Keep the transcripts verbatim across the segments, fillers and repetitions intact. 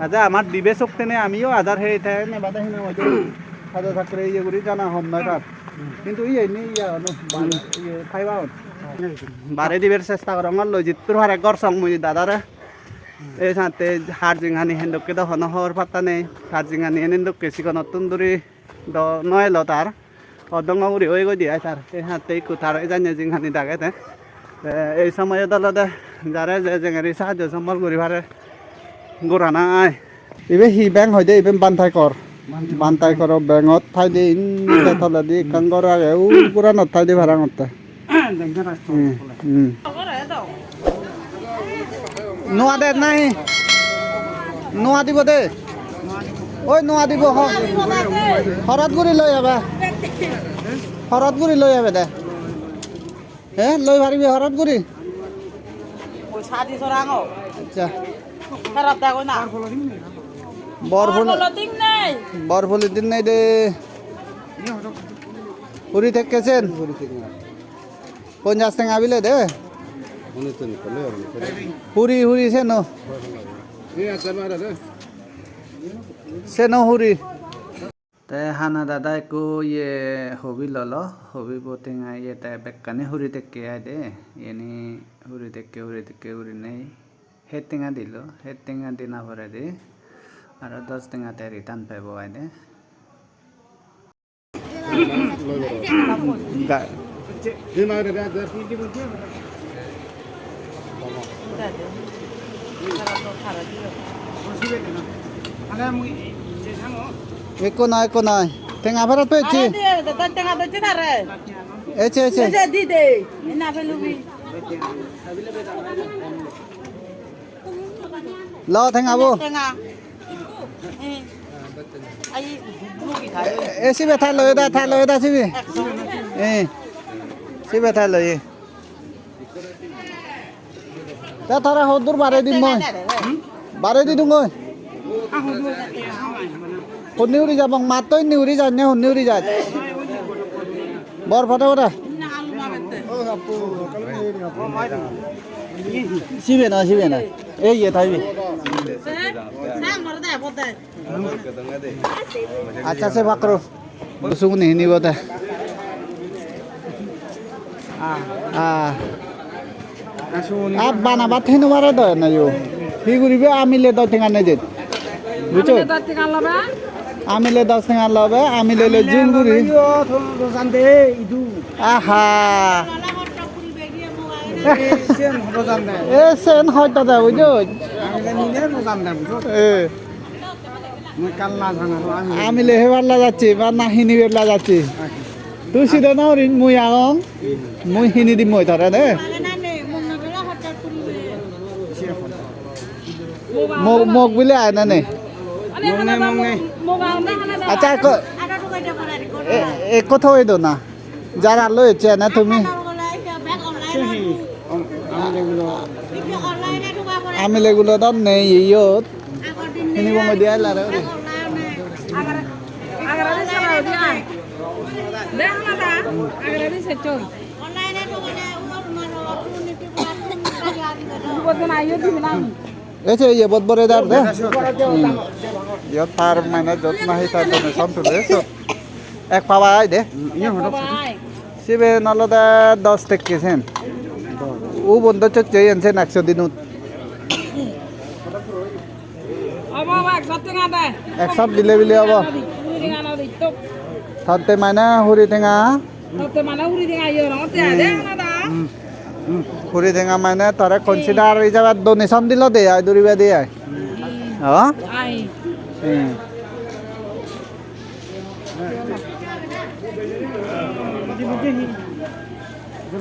Aja amar dibe sok tene amiyo adar hei te ne bade hine hoide. Haja sakre iye guri jana hom noi tar. Hintu iye ni iye ono bana iye khaiba on. Bare diber chesta gorongor loi jittur pare gor song mui dadare. Ei sante harjing hani hendokke do hono hobor patta nei. Harjing hani enen dokke sigonottun duri do no elo tar. Odongo guri oi goi di ai tar. Ei hatte ikko tar ei janye jinghani dage te. Te ei somoyot olode jare je jengeri sahajjo sombol guri pare gorana ai. Ibe hi bank hoide? Iben Bantaikor. Bantaikoro bank-ot thaide indi te toledi ekkan gor age. U goranot thaide parang otte. Hmm, hmm. Noa der nahi? Noa dibo de. Oi, noa dibo, ho. Horot guri loi ebe. Horot guri loi ebe de. He, loi paribi horot guri? Oi, sadi sorango. Acha. Ferot dego na. Bor phul-, bor phul din nei. Bor phul din nei de. Puri thekke sen. Ponjash tenga bile de. Huri, huri seno. Seno huri. Te hana dada ekko iye hobi lolo, hobi bo tenga iye te bekkani huri tekke ai de. Iyeni huri tekke, huri tekke gurinei het tenga dilo, het tenga dina poredi aro dos tenga te return pebo ai de. Ga- Ekko noi, ekko noi. Tenga ferot pecchi. Are de, de, de, tenga docche na re. Eche, eche. Eche, di de. Ina felubi. Lo, tenga bo. Tenga. Eh. Ai, rugi thai. E, e, sibe thai loyo da, thai loyo da sibe. Ekso. E, sibe thai loye. Te tara hoddur bare dim moi. Bare di dungoi. Honni uri jabong, matto inni uri jai ne, honni uri jai. Bor photo photo. Sibe na, sibe na. Ei ye thaibi. Acha, se bakro. Suguni hinibo te. Ah. Ah, bana bat hinu mare do na yo. Hi guribe amile do tenga neje. Bujo? Amile do tenga lobe. Amile do tenga lobe, amile le jun guri. Yo, to, to sande, idu. Aha. Eh, sen hoito de, bujo? Amile nine no sande, bujo? Eh. Mui ekkan laj hana, ami. Amile hebar laj acche, ba na hinibar laj acche. Acche. Tui sida na horin, mui agong. Mui hini dim mui tare de. Mok, mok bile ai na ne. Mok ne, mok ne. Acha, ko, e, e, ekko thoi do na. Jara loi ecche na tumi? Amile gulo don nei iyot. Hini bo modi ai lare uri. Ecche iye bot bore dar de. Hmm. Iyot tar mane jot nahi tar donation tule sot. Ek pawa ai de. Iye hodok. Siben olode dos tekke sen. Ubon do chochche iyen sen ekso dinot. Obo, obo, ekso tenga de. Ekso dile bile obo. Huri tenga no ditto. Tatte mane huri tenga. Tatte mane huri tenga iye rongotte ai de, hmm, na da. Hmm. Hmm. Huri tenga mane tore consider hisabe donation dilo de ai, duribe de ai. Hmm. Ho? Ai. Hmm.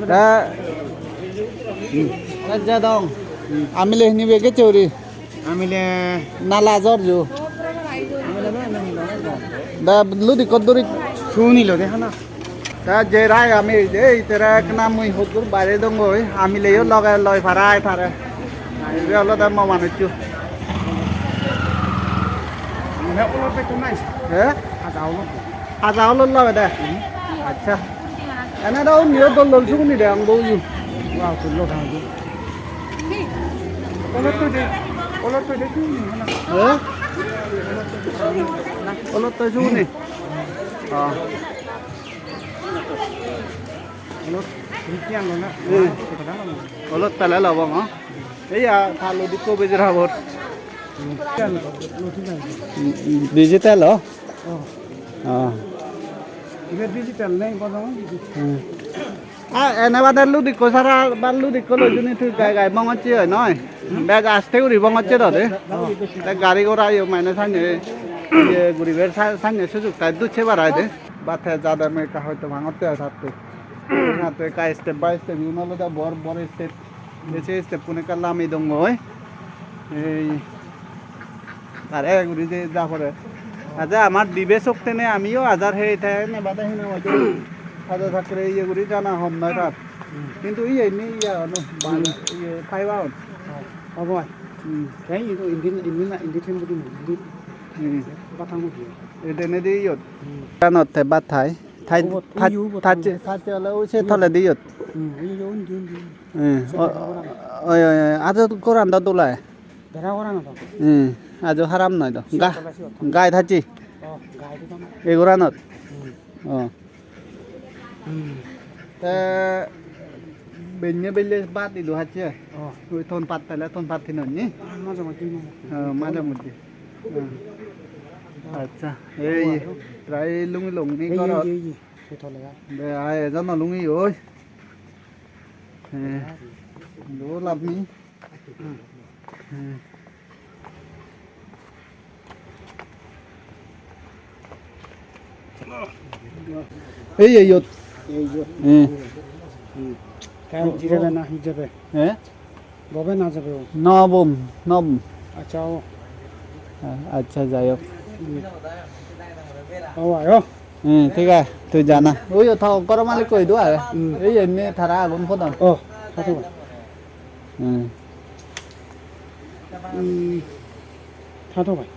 Te, hmm. Te jadong. Amile hini bege chori. Amile. Nala jor ju. Da ludi kodduri. Suni lo de hana. Ta jerai ami je itere ekna mui hoddur bare dongoi, amileyo loge loi parai tare. Ibe olode mo manuccho. Mane olode to nai. He? Ada olode. Ada olode loge de. Acha. Ene do unniyo dol dol suguni de ang boyu. Wa, tullo dang. Olode de. Eh? Olot to suguni. Ah. Eh. Olot tale lobo, ha? Iya, talo dikko bejera bor. Digital, oh? Ah. Ibe digital nei, bodong. Hmm. Ah, ene bade lud ikko sara ba lud ikko loi juni tui gai gai bongocche oi noi? Bej aste guri bongocche do de. Te gari gora yo mane sanye, iye guribar sa-, sanye sujug tai ducche barai de. Ba te jade mui ekka hoito bangotte oi satto. Satto ekka step by step, igun olode bor bor step. Ei se step-un ekka lami dongoi. Ei tare guri je ja pore. Aja amar dibe sok tene amiyo ajar hei te ne bade hina hoide. Haja sakre iye guri jana hom noi tar. Hintu iye ni iye ono bana iye paiba on. Obo. Hmm. Te iye to indi, indi na, indi them budi na, indi. Hmm. Batang budi. Ede ne di iyot. Hmm. Kanot te bat thai. Thai, ubot, thai, uyu ubot thai, thang. Thai ole ui se tole di iyot. Hmm, uyu undi, undi. Eh, o-, oi, oi, oi, ado goran do dol ai. Bera goran do. Hmm, ado haram noi do. Siyot ga-, tole siyot. Gai thacchi. Oh, gai di tong. Ei goranot. Hmm. Oh. Hmm. Te benne belle bat idu hacche. Oh. Ui ton pat pele ton pat hinonni. Ah, maje moddhe, maje moddhe. Oh, maje moddhe. Hmm. Accha, ei, oh, aro. Prai lungi lungi ei, ei, gorot. Ei, ei, ei tole ai. Be, ai, ejono lungi oi. Eh, do labmi. Hmm. Ei, ei, iyot. Ei, iyot. Hmm. Hmm. Te jirabe na hi jabe? Eh? Bobe na jabe o? No bom, no bom. Accha, o. Ah, accha, jai hok. Hmm. O, ayo. Hmm, thik age, tui jana. Oi, o tho, goro malik koi do age. Hmm. Ei, enne tara agun podon. O, tho, tho. Hmm. Hmm. Tha to bhai.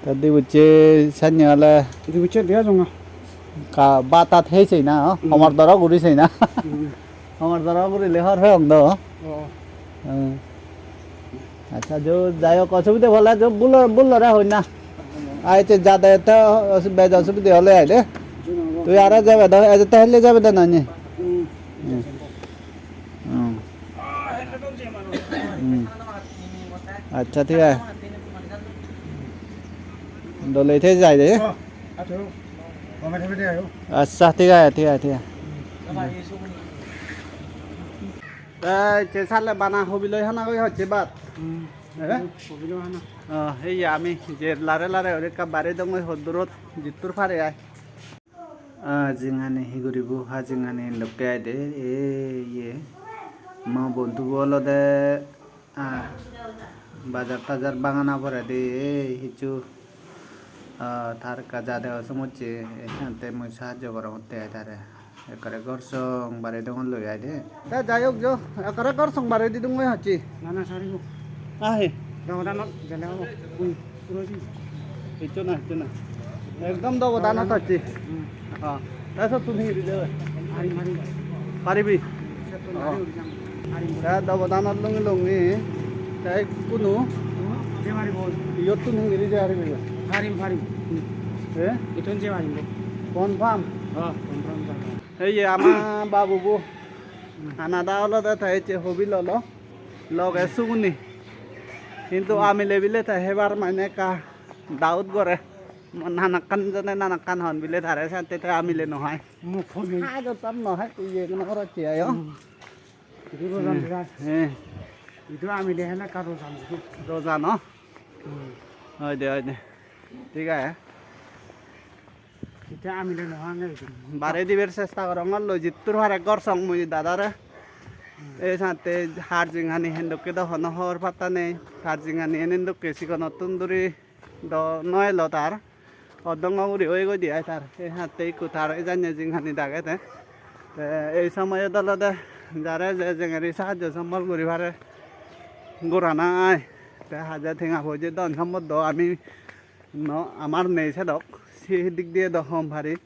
Ta dibucche sanne ole. Dibucche dia jonga. Ka batat hei sei na, oh? Hmm. Homor doro guri sei na. Hmm. Homor doro gurile hor hoi ong do. Oh. Hmm. Accha, jo, jai hok, osubide hole jo bulo-, bulore hoi na. Ai te jade te osu-, bej osubide hole ai de. Tui aro jabe do, eje te helle jabe de na ni? Hmm. Hmm. Hmm. Hmm. Accha, thik age. Dole the jai de. Accha, thik age, thik age, thik age. Ei, che sale bana hobi loi hana goi hocche bat. Hmm. Eh? Hobi loi hana. Oh, ei ami je lare lare ore ekka bare dongoi hoddurot jittur pare ai. Ah, jinghani hi guribo, ha jinghani lokke aide, e, iye. Mo bontubo olode, ah, bajar tajar bangana poredi, e, hissu, ah, tar ekka jade o somocche, e, siyante mui sahajjo gorongotte ai tare. Ekkore gor song bare dongor loi aide. Te jai hok jo, ekkore gor song bare didung oi hocche. Na, na, sari go. Ahi. Dogodanot gele obo. Ui, puro ji. Hissu na, hissu na. Ekdom dogodanot hocche. Hmm. Ha. Te sottun hingiri jebe? Parim, parim. Paribi? Sottun. Oh. Parim, parim. Te dogodanot lungi lungi. Te ikkunu. Hmm, je paribo. Iyottun hingiri je paribi? Parim, parim. Eh? Ittun je paribo. Confirm? Ha, confirm jabo. Ei je ama babubo. Hanada olode te ecche hobi lolo, loge suguni. Hintu amile bile te hebar mane ekka doubt gore. Mo nanakkan jone nanakkan hon bile tare sante te amile no hai. Mo phone nei. Hai do tam no hai, iye no gorocche ayo. Hmm. Idu rojan birat. Eh. Idu amile hele ekka rojan idu. Rojan, no? Hmm. Oi de, oi de. Thik age. Hitte amile no hange idu. Bare dibar chesta gorongor loi jittur pare gor song mui dadare. Hmm. Ei sante harjing hani hendokke do hono hobor patta nei. Harjing hani enen dokke sigonottun duri do no elo tar. Oddongo guri oi goi di ai tar. Ei hatte ikko tar ei janye jing hani dagede. Te ei somoyot olode jare je jengeri sahajjo sombol guri pare gorana ai. Te haje tenga poije don sombol do ami no, amar nei sedok, se dik diye do hom pari.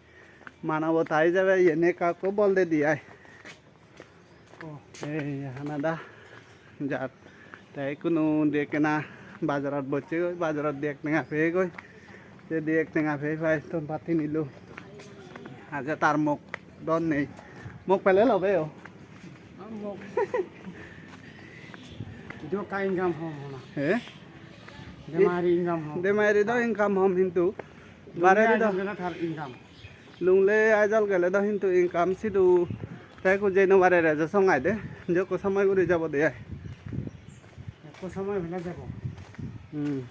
Manobota ijebe iyeni ekka ekka bol de di ai. Oh. Ei hanada jar. Te ikkunu di ekkena Bajarot bocche goi, bajarot di ek tenga peye goi. Se di ek tenga peye pai ton patti nilo. Aje tar mok don nei. Mok pele lobe o. Mok. Idu ka income hom hona. He? Demari income hom. Demari do income hom hintu. Bare di do. Lungle ajol gele tar income. Lungle ajol gele do hintu income sidu te ekku jei no pare re je song ai de. Jokko somoi guri jabo de ai. Ekku somoi hole jabo. Hmm.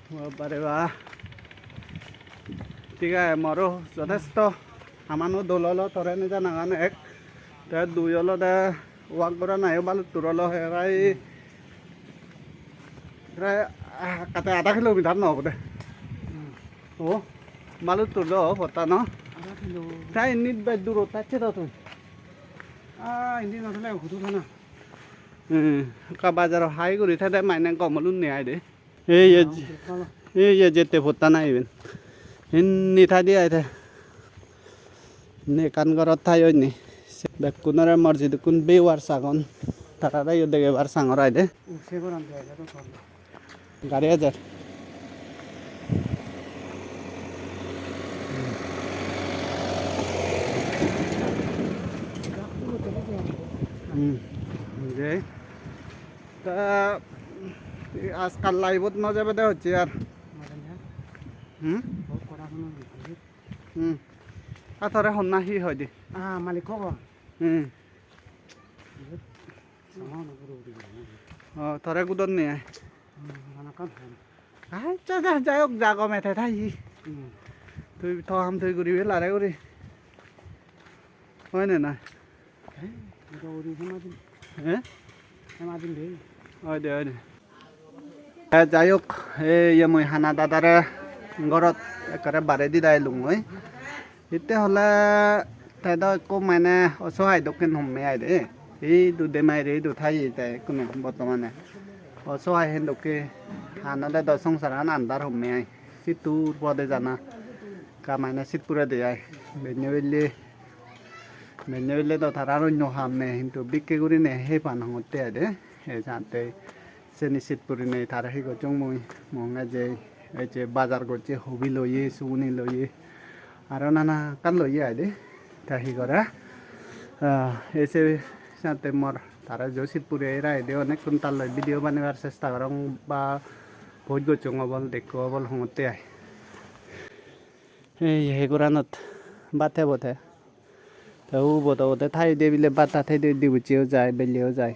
Baba re ba. Thik age, moro jothesto. Hamano dol olo, tore nejanagan ek. Te dui olode walk goranayo baluttur olo, he rai. Prai, ah, kate adha kilometer no obode. Hmm. O, baluttur do pottano. Adha kilo. Te indi bej durot thacche do tui. Ah, indi no thele hudu thana. Hmm, ekka bajaro hai guri thede mane gom olunne ai de. Ei ye, ei ye jette pottana iben. Inni thai de ai de. Inni ekkan gorot thai oinni. Se bekkunore morjidukkun viewers agon. Tarare yo degebar sangor ai de. Gari ejer. Hmm. Je. Ta ajkal live-ot no jebede hocche ar. Hmm? Hmm. A tore honna hi hoide? Ah, malik hobo. Hmm. Sama ono guri guri guri. O, tore gudon ne ai. Hmm, hana kan hon. Accha, ja, jai hok, ja gome te thai. Hmm. Tui to ham tui guribe lare guri. Hoi ne na? He, ito uri hema din. He? Hema din de. Hoi de, hoi de. Te jai hok, ei ye mui hana dadare gorot ekkere bare didai elungoi. Hitte hole te do ekko mane osohai dokken homme ai de. Ei du demai re du thai te ekkune bortomane. Osohai hen dokke han ole do songsaran andar homme ai. Sittur pode jana. Ka mane sit purede ai. Benne belle, benne belle do tarar onno ham nei, hintu bikke gurine hei pan hongotte ai de. Ei jante seni sit purinei tare hi gocchong mui, mui ejei, ejei bajar gocche hobi loye, suguni loye, aro nana ekkan loye ai de. Te hi gore, ah, ei se sante mor tare jo sit purei rai de, onekkun tar loi video banebar chesta gorong ba post gocchong obol, dekko obol hongotte ai. Ei, ei goranot bhat hebo te. Te ubot obode thai de bile bhat tat hei de, dibucche o jai, belle o jai.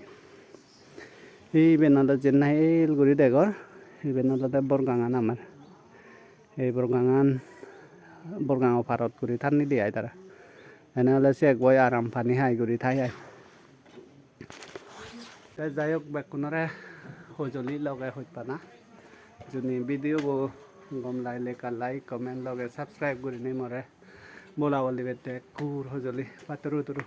Ei iben olode jiyen nahi el guri degor, iben olode Borgangan amar. Ei Borgangan, Borgango parot guri tannide ai tara. Ene ole se ek boi aram pani hai guri thai ai. Te jai hok, bekkunore hojoli loge hojpana. Juni video bo gom lagile ekka like, comment, loge subscribe gurinei more bolabol dibatte ekkur hojoli. Patturu turu.